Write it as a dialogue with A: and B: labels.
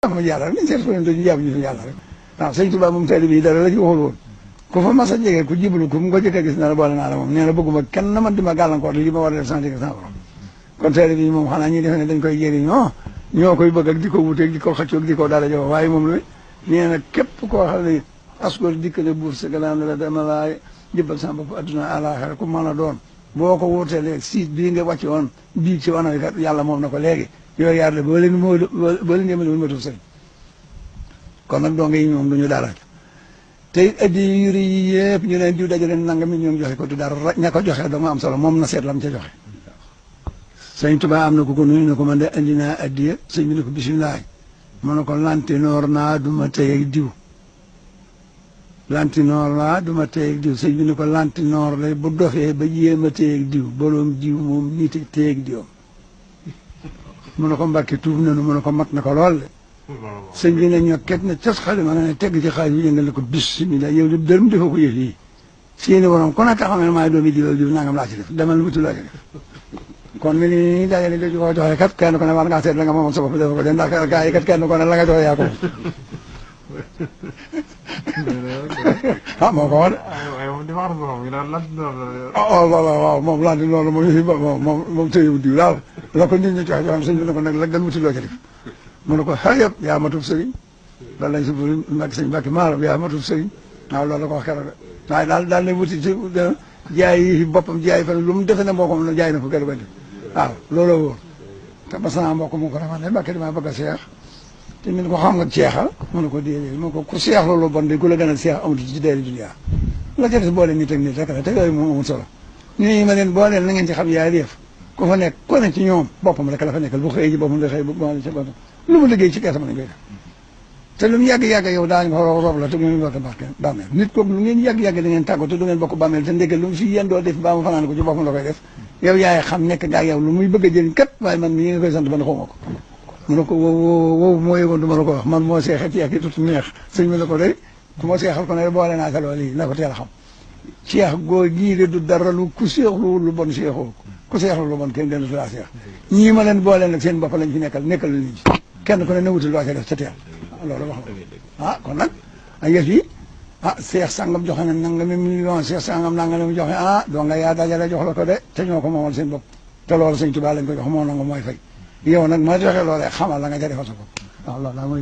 A: ma yàlla rek nañ seet ko ñu jàpp ñu fi yàlla rek waaw sëñ Tuubaa moom teel bi dara la ci waxul woon ku fa mas a jege ku jiblu ku mu ko jëkk a gis na la boole naa la moom nee na bëgguma kenn man di ma gàllankoor li ma war a def sans jege sans borom kon teel bi moom xanaa ñi defe ne dañ koy jëriñoo ñoo koy bëgg ak di ko wuteeg di ko xëccoog di ko dara jox waaye moom la nee na képp koo xam ne asgor dikk ne buur sa gannaaw ne la dama laa jëbbal sama bopp adduna àlaaxira ku mën a doon boo ko wuutelee siit bii nga wàcc woon bii ci wana kat yàlla moom na ko léegi yooyu yàlla boo leen yemale woon ma tuuf sëñ kon nag doo ngay moom duñu dara te addi yuri yi yëpp ñu leen diw dajale nanga mi ñoom joxe ko du dara ña ko joxe dama am solo moom na seet lam ca joxe sëñ Tuubaa am na ku ko nuyu ne ko man de andi naa addiya sëñ bi ne ko bisimilah mu ne ko lantinoor naa du ma tey ak diw lantinoor naa du ma tey ak diw sëñ bi ne ko lantinoor lay bu dofee ba jéem a tey ak diw boroom diw moom nit ak tey ak diwam mu ne ko Mbàkke tuub nanu mu ne ko mat na ko lool de sëñ bi ne ñokket ne cas xale ma ne tegg ci xaalis bi yëngal ne ko bisimilah yow de dërëm defoo ko yëf yi seeni borom kon a taxaw ne maay doomi diw diw nangam laa ci def demal wutu laa ci def kon mi ni dajale da ko joxe kat kenn ku ne war ngaa seet la nga moom sa bopp def ko de ndax gaa yi kat kenn ku ne la nga joxe yaa ko ah moo ko wax waaw moom lanti loolu moom tëyewu diw daal la ko nit ñi joxe joxam sëñ bi ne ko nag la dal wuti loo ci def mu ne ko xayëp yaa matub sëriñ lan lañ si buri Mbàkke sëñ Mbàkke maaram yaa matub sëriñ waaw loolu la ko wax keroog de waaye daal ne wuti ci jaay yi boppam jaay fan lu mu defe ne mbokkam la jaay na ko keroog ba waaw looloo wóor te ba sama mbokk mu ko dafa ne Mbàkke damaa bëgg a seex te min ko xam nga seexal mu ne ko déedéet mu ne ko ku seex loolu bon de ku la gën a seex amatu ci deeri dunya la ca des boole nit ak nit rek la te yooyu moom amul solo nii ma leen booleel na ngeen ci xam yaay def ku fa nekk ku ne ci ñoom boppam rek la fa nekkal bu xëyee ji boppam la xëy bu ci boppam lu mu liggéey ci keesam lañ koy def te lu mu yàgg-yàgg yow daañu ko rob la te du ngeen bokk bàmmeel nit ko lu ngeen yàgg-yàgg da ngeen tàggoo te du ngeen bokk bàmmeel te ndéggal lu mu fi yéen doo def ba mu fanaan ko ci boppam la koy def yow yaay xam nekk gaa yow lu muy bëgg a jëriñ kat waaye man mii nga koy sant ba ne xawma ko mu ne ko wow moo yëgoon du ma la ko wax man moo seexee ci yàgg tuuti neex sëñ bi la ko day ku moo seexal ko ne boole naa sa loolu yi na ko teel a xam seex goo gii de du dara lu ku seexlu lu bon seexoo ku seexlu lu bon kenn gën a seex ñii ma leen boole nag seen bopp lañ fi nekkal la nit ci kenn ku ne na wutul loo ca def ca teel loolu wax ah kon nag ay yëf yi seex sangam joxe na nangami million seex sangam nangami joxe doo nga yaa dajale jox la ko de te ñoo ko moomal seen bopp te loolu sëñ Tuubaa lañ ko jox moo nangu mooy fay yow nag ma joxe loolee xamal la nga ca defal sa bopp waaw loolu